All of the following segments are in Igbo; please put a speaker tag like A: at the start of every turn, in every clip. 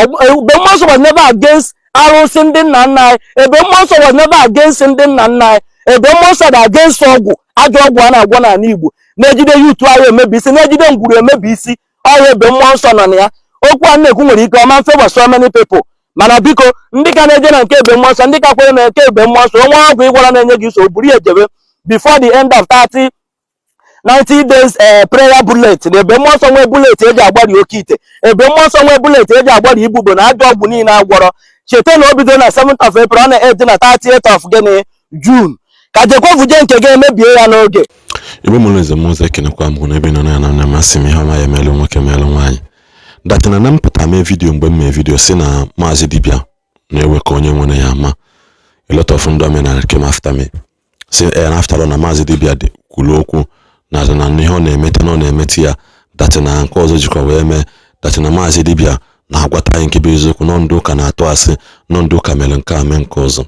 A: Ebube Mmụọ Nsọ was never against arụsị ndị nna nna anyị. Ebube Mmụọ Nsọ was never against ndị nna nna anyị. Ebube Mmụọ Nsọ dị against ọgwụ, ajọ ọgwụ a na-agwọ n'ala Igbo, na-ejide youth anyị emebi isi, na-ejide ngwuru emebi isi. Ọhịa Ebube Mmụọ Nsọ nọ na ya. Okwu a na-ekwu nwere ike ọma mfe so many people, mana biko, ndị ka na-eje na nke Ebube Mmụọ Nsọ, ndị ka kwere na nke Ebube Mmụọ Nsọ, onwe ọgwụ ịgwara na-enye gị nsogbu, buru ya ejebe before the end of 30 90 days prayer bullet. Na Ebube Mmụọ Nsọ nwee bullet eji agbari oke ite, Ebube Mmụọ Nsọ nwee bullet eji agbari ibubo na ajọ ọgwụ niile agwọrọ. Cheta na o bido na 7th of April, ọ na-eji na 30th of gịnị, June. Ka jekwevuje nke ga-emebie ya n'oge.
B: Igbe mụrụ eze mmụọ ọzọ, ekenekwa m hụ n'ebe ị nọ na na amasị m. Ihe ọma ya emelụ nwoke, melụ nwaanyị. Datina na mpụta mee video, mgbe m mee video si na Maazị Dibịa na-ewe ka onye nwere ya ama, a lot of ndị omenala came after me, si na after all na Maazị Dibịa dị kwuru okwu na ihe ọ na-emete na ọ na-emete ya. Datina nke ọzọ jikwa wee mee datina Maazị Dibịa na-agwata anyị nke bụ eziokwu, nọ ndị ụka na-atụ asị, nọ ndị ụka mere nke a, mee nke ọzọ.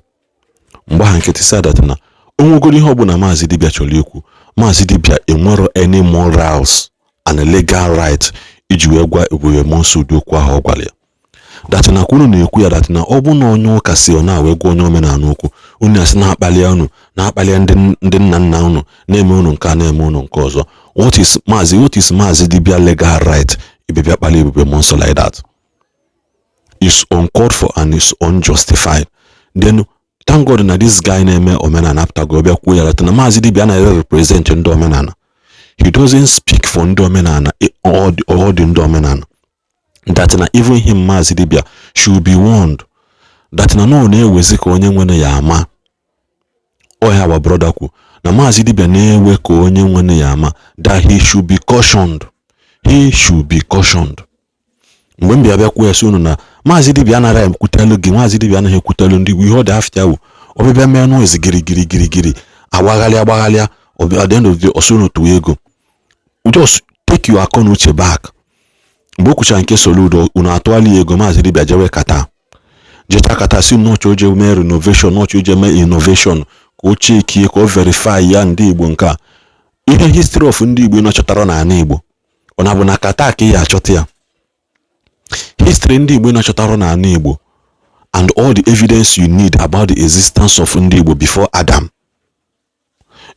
B: Mgbe ha nkịtị si datina o nwegoro ihe ọbụla Maazị Dibịa chọrọ ikwu, Maazị Dibịa enwero any morals and legal right iji wee gwa Ebube Mmụọ Nsọ ụdị okwu ahụ ọ gwara ya. Datina ka unu na-ekwu ya, datina ọ bụ na onye ụka si ọ na-wee gwa onye omenala okwu, unu asị na-akpali unu, na-akpali ndị nna nna unu, na-eme unu nke a, na-eme unu nke ọzọ. What is Maazị Dibịa legal right ịbịa kpali Ebube Mmụọ Nsọ like that? Is uncalled for and is unjustified. Then thank God na this guy na-eme omenala apụtago bịa kwuo ya that na Maazị Dibịa anaghị represent ndị omenala. He doesn't speak for ndị omenala, all the ndị omenala, that na even him, Maazị Dibịa, should be warned that na ọ na-ewezi ka onye nwere ya ama. Ọhịa wa brother kwu na Maazị Dibịa na-ewe ka onye nwere ya ama, that he should be cautioned, he should be cautioned. Mgbe m bịa kwuo ya sị unu na Maazị Dibịa anaghị ekwutelu gị, Maazị Dibịa anaghị ekwutelu ndị Igbo. Ihe ọ dị after wụ ọbịbịa mee noise giri giri giri giri, agbaghalịa agbaghalịa. At the end of the day, ọsọ unu tụwa ego. Just take your akọ na uche back. Mgbe o kwuchara nke Soludo, unu atụọla ya ego. Maazị Dibịa jewe kata jecha kata si nọchọ oje mee renovation, nọchọ oje mee innovation, ka o chekie, ka o verify ya ndị Igbo nke a. Ihe history of ndị Igbo nọchọtara n'ala Igbo, ọ na-abụ na kata ka ị ya achọta ya? History ndị Igbo nọchọtara n'ala Igbo and all the evidence you need about the existence of ndị Igbo before Adam,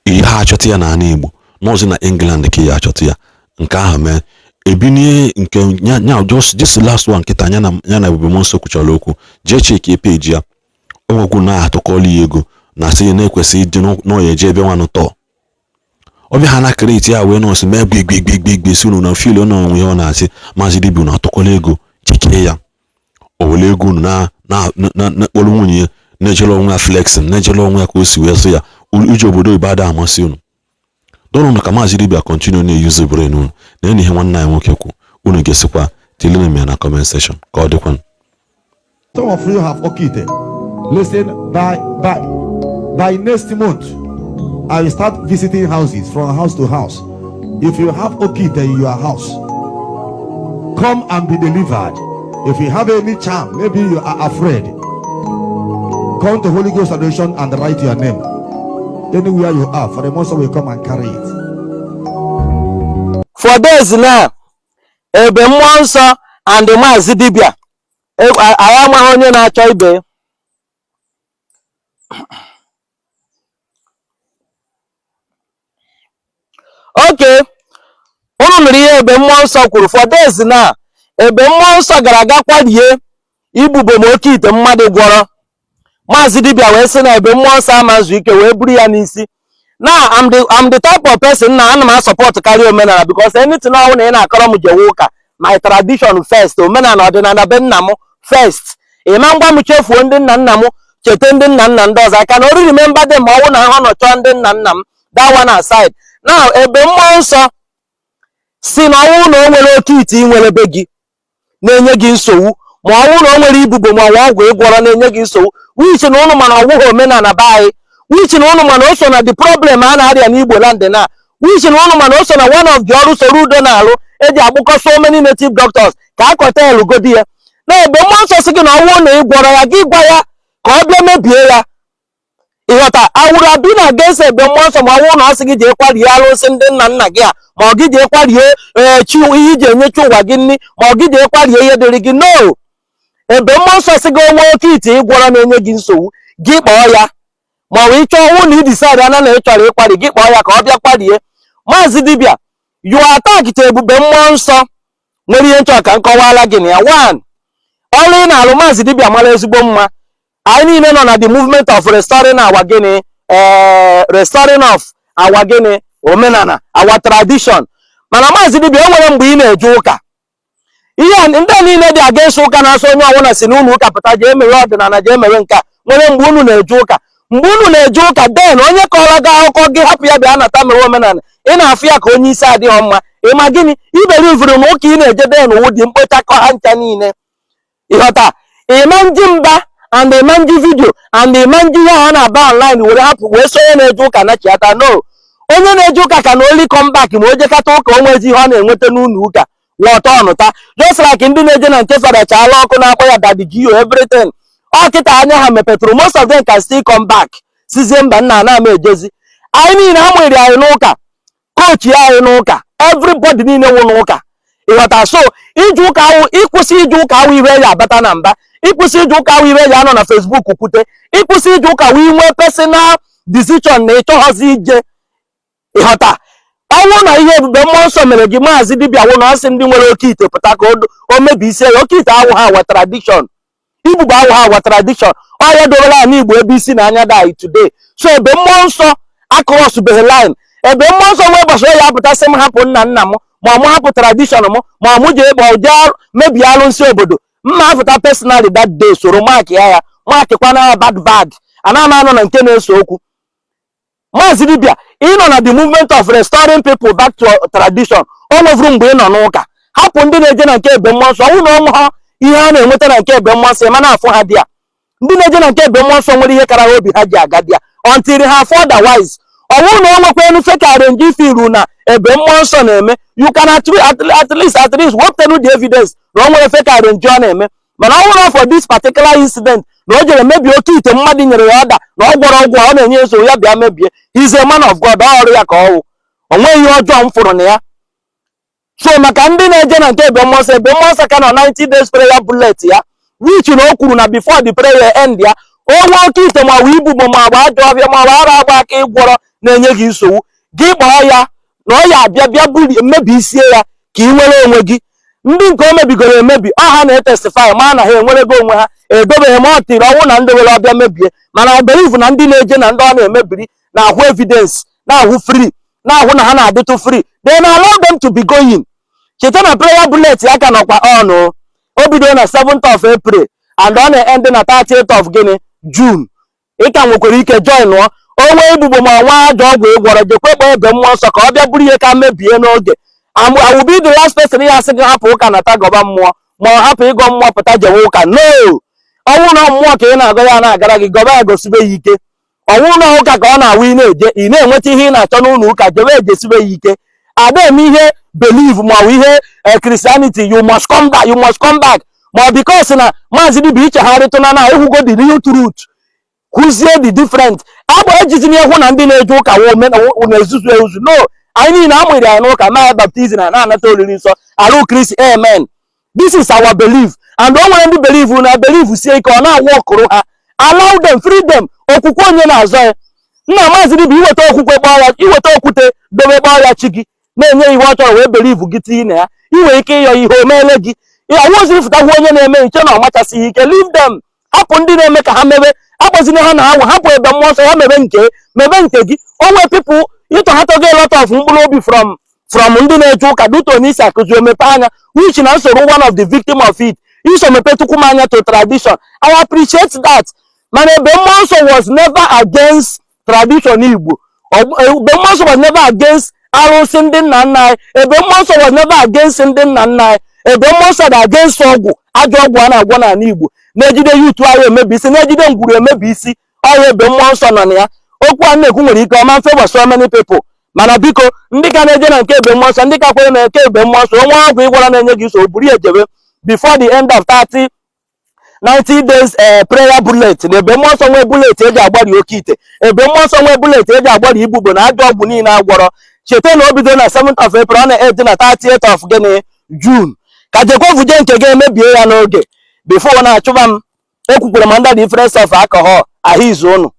B: ihe ha achọta ya n'ala Igbo n'ọzọ na England ka ị ya achọta ya. Nke ahụ mee ebinie nke nya, just this last one nkịta ya na Ebube Mmụọ Nsọ kwuchara okwu. Jee checkie page ya, o nwekwu na-atụkọọla ya ego na sị na-ekwesị ịdị n'ọya eje ebe nwanụ tọọ ọbịa ha na create ya wee nọọsụ mee gbigbigbigbi si unu na feel na onwe ihe ọ na-asị Maazị Dibịa unu atụkọla ego. Checkie ya, o were ego unu na na na kpọrọ nwunye ya, na-ejere onwe ya flexing, na-ejere onwe ya ka o si wee sụ ya ije obodo oyibo. Ada amasị unu dọrọ ka Maazị Dibịa continue na-eyuzu brain unu na enyi ihe nwanne anyị nwoke kwu. Unu ga-esikwa tilinu m ya na comment section ka ọ dịkwanụ.
C: Some of you have Okite. Listen, by next month, I will start visiting houses from house to house. If you have Okite in your house, come and be delivered. If you have any charm, maybe you are afraid, come to Holy Ghost Adoration and write your name. Anywhere you are, for the monster will come and carry it.
A: For days now, Ebube Mmụọ Nsọ and Maazị Dibịa, anyị amaghị onye na-achọ ibe ya. Okay, unu nụrụ ihe Ebube Mmụọ Nsọ kwuru. For days now, Ebube Mmụọ Nsọ gara aga kwarie ibubo ma oke ite mmadụ gwọrọ. Maazị Dibịa wee sị na Ebube Mmụọ Nsọ ama nzu ike wee buru ya n'isi. Now I'm the type of person na ana m asupport karịa omenala, because anything ọhụrụ na ị na-akọrọ m jewe ụka, my tradition first, omenala ọdịnala be nna m first. Ịma ngwa m chefuo ndị nna nna m, cheta ndị nna nna ndị ọzọ aka na ori remember them, ma ọ bụrụ na ha nọ chọọ ndị nna nna m. That one aside, now Ebube Mmụọ Nsọ si na ọnwụ na o nwere oke ite ị nwere be gị na-enye gị nsogbu, ma ọ bụrụ na o nwere ibubo ma ọ bụ ọgwụ ịgwọrọ na-enye gị nsogbu, which na ụnụ mana ọgwụghị omenala be anyị, which na ụnụ mana o so na the problem a na-arịa n'Igbo land na, which na ụnụ mana o so na one of the ọrụ Soludo na-alụ eji agbụkọ so many native doctors ka akọta elugodi ya. Na Ebube Mmụọ Nsọ si gị na ọnwụ na ịgwọrọ ya, gị gwa ya ka ọ bịa mebie ya. Ịghọta awụrụ abi na against Ebube Mmụọ Nsọ, ma ọ bụrụ na ọ sị gị jee kwarie arụsị ndị nna nna gị a, ma ọ gị jee kwarie ee chi ihe iji enye chi ụwa gị nri, ma ọ gị jee kwarie ihe dịrị gị. No. Ebe mmụọ nsọ sị gị onwe oke ite ịgwọrọ na-enye gị nsogbu, gị kpọọ ya. Ma ọ bụ ịchọọ ọnwụ na ị decide ana na ị chọrọ ịkwari, gị kpọọ ya ka ọ bịa kwarie. Maazị Dibia, you attack to Ebube Mmụọ Nsọ nwere ihe nchọ ka m kọwara gị na ya. One, ọrụ ị na-alụ, Maazị Dibia, mara ezigbo mma. Anyị niile nọ na the movement of restoring our gịnị, restoring of our gịnị, omenala, our tradition. Mana Maazị Dibia, o nwere mgbe ị na-eje ụka, ihe ndị a niile dị against ụka na-asọ onye ọbụla si n'ụlọ ụka pụta jee mewe ọdịnala, jee mewe nke a. Nwere mgbe unu na-eje ụka, mgbe unu na-eje ụka, then onye kọrọ gị akụkọ gị hapụ ya bịa nata mewe omenala, ị na-afụ ya ka onye isi adịghị mma. Ịma gịnị ibelivuru na ụka ị na-eje then wụ dị mkpochakọ ha ncha niile. Ịghọta? Ịma ndị mba and ịma ndị video and ịma ndị ihe ha na-aba online were hapụ wee so onye na-eje ụka nachiata. No, onye na-eje ụka ka na only come back ma o jekata ụka, o nwezi ihe ọ na-enweta n'ụlọ ụka wọta ọnụta, just like ndị na-eje na nke fada chaala ọkụ na-akpọ ya Daddy G.O everything. Ọ kịta anya ha mepetụrụ, most of them can still come back, sizie mba nna ana m ejezi. Anyị niile ha nwere anyị n'ụka, kochi anyị n'ụka, everybody niile nwụ n'ụka. Ịghọta? So ije ụka awụ ịkwụsị ije ụka awụ ihe ya abata na mba, ịkwụsị ije ụka awụ ihe ya anọ na Facebook kwute, ịkwụsị ije ụka wụ inwe personal decision na ịchọghọzi ije. Ịghọta? Ọnwụ na ihe Ebube Mmụọ Nsọ mere gị, Maazị Dibịa, wụ na ọ sị ndị nwere oke ite pụta ka o mebi isi ya. Oke ite awụ ha wa tradition, igbugbo awụ ha wa tradition. Ọ ya dowere ala Igbo ebe isi na anya dị today. So Ebe Mmụọ Nsọ acrossbeghị line. Ebe Mmụọ Nsọ nwee gbasara ya apụta sị m hapụ nna nna m, ma ọ mụ hapụ tradition m, ma ọ mụ jee kpọọ jee mebie alụnsị obodo mma, apụta personally that day soro mark ya, ya markikwa na bad bad. Ana m anọ na nke na-ese okwu. Maazị Dibia, ị nọ na the movement of restoring people back to tradition. O nwevuru mgbe ị nọ n'ụka, hapụ ndị na-eje na nke Ebe Mmụọ Nsọ. Ọnwụ na ọnwụ ha ihe a na-enweta na nke Ebe Mmụọ Nsọ, ma na-afụ ha dị ya. Ndị na-eje na nke Ebe Mmụọ Nsọ nwere ihe kara ha obi ha ji aga dị ya until ha afụ otherwise. Ọ bụrụ na o nwekwa enu fake arrange ifiru na Ebe Mmụọ Nsọ na-eme, you can at least wepụtanu the evidence na o nwere fake arrange ọ na-eme. Mana ọ bụrụ for this particular incident na o jere mebie oke ite mmadụ nyere ya ọda na ọ gwọrọ ọgwụ ọ na-enye nsogbu, ya bịa mebie. He's a man of God, ọ ọrụ ya ka ọ wụ. O nweghị ihe ọjọọ m fụrụ na ya. So maka ndị na-eje na nke Ebe Mmụọ Nsọ, Ebe Mmụọ Nsọ ka nọ 90 days prayer bullet ya, which na o kwuru na before the prayer end ya, onwe oke ite ma ọ bụ ibubo ma ọ bụ ajọ ọbịa ma ọ bụ ara agba aka ịgwọrọ na-enye gị nsogbu, gị kpọọ ya na ọ ya abịa bịa buri mmebi isie ya ka ị nwere onwe gị. Ndị nke o mebigoro emebi, ọ ha na-etestify ma na ha enwerego onwe ha. Edobeghị ma ọ tiri ọnwụ na ndị nwere ọbịa mebie, mana I believe na ndị na-eje na ndị ọ na-emebiri na-ahụ evidence, na-ahụ free, na-ahụ na ha na-adịtụ free, then allow them to be going. Cheta na prayer bullet ya ka nọkwa on. O bido na 7th of April and ọ na-end na 30th of gịnị, June. Ị ka nwekwara ike join nụọ onwe ebubo ma nwa ajọ ọgwụ ịgwọrọ, jekwe kpọọ Ebe Mmụọ Nsọ ka ọ bịa buru ihe ka mebie n'oge. I will be the last person ya asị gị hapụ ụka nata gọba mmụọ, ma ọ hapụ ịgọ mmụọ pụta jewe ụka. No, ọnwụ na mmụọ ka ị na-agọ ya na-agara gị, gọba ya, gosibe ya ike. Ọnwụ na ụka ka ọ na-awụ ị na-eje, ị na-enweta ihe ị na-achọ n'ụlọ ụka, jewe ejesibe ya ike. Ada eme ihe believe ma ọ bụ ihe Christianity, you must come back, you must come back. Ma ọ because na Maazị Dibia ichegharịtụna na ịhụgo the real truth, hụzie the different agbụ ejizina ịhụ na ndị na-eje ụka na-ezuzu ezuzu. No, anyị niile amụrụ anyị n'ụka ma baptism na na-anata oriri nsọ arụ Kristi, amen. This is our belief and o nwere ndị believe na believe sie ike, ọ na-awụ ọkụrụ ha. Allow them, free them. Okwukwe onye na-azọ ya nna. Maazị Dibia, iweta okwukwe kpọọ ya, iweta okwute dobe kpọọ ya chi gị na-enye ihe ọ chọrọ wee believe gị tinye na ya, ị nwere ike ịyọ ihe o meele gị. Ọwụzi fụtakwu onye na-eme nche na ọ machasịghị ike. Leave them, hapụ ndị na-eme ka ha mebe. Akpọzina ha na awụ, hapụ Ebe Mmụọ Nsọ ya mebe nke, mebe nke gị. Onwe people ịtọghatago a lot of mkpụrụ obi from ndị na-eje ụka duto n'isi akụzi omepe anya, which na nsoro one of the victim of it iso mepe tukwu m anya to tradition. I appreciate that. Mana Ebe Mmụọ Nsọ was never against tradition Igbo. Ebe Mmụọ Nsọ was never against arụsị ndị nna nna anyị. Ebe Mmụọ Nsọ was never against ndị nna nna anyị. Ebe Mmụọ Nsọ dị against ọgwụ, ajọ ọgwụ a na-agwọ n'ala Igbo na-ejide youth anyị emebi isi, na-ejide ngwuru emebi isi ọya. Ebe Mmụọ Nsọ nọ na ya. Okwu a na-ekwu nwere ike ọma mfe so many people, mana biko, ndị ka na-eje na nke Ebe Mmụọ Nsọ, ndị ka kwere na nke Ebe Mmụọ Nsọ, onwe ọgwụ ịgwara na-enye gị nsogbu, buru ejebe before the end of 30 90 days prayer bullet. Na Ebe Mmụọ Nsọ nwee bullet eji agbari oke ite, Ebe Mmụọ Nsọ nwee bullet eji agbari ibubo na ajọ ọgwụ niile agwọrọ. Cheta na o bido na 7th of April, ọ na-edi na 30th of gịnị, June. Ka jekwevuje nke gị emebie ya n'oge. Before na-achụba m, ekwukwere m under the influence of alcohol, ahụ izu unu.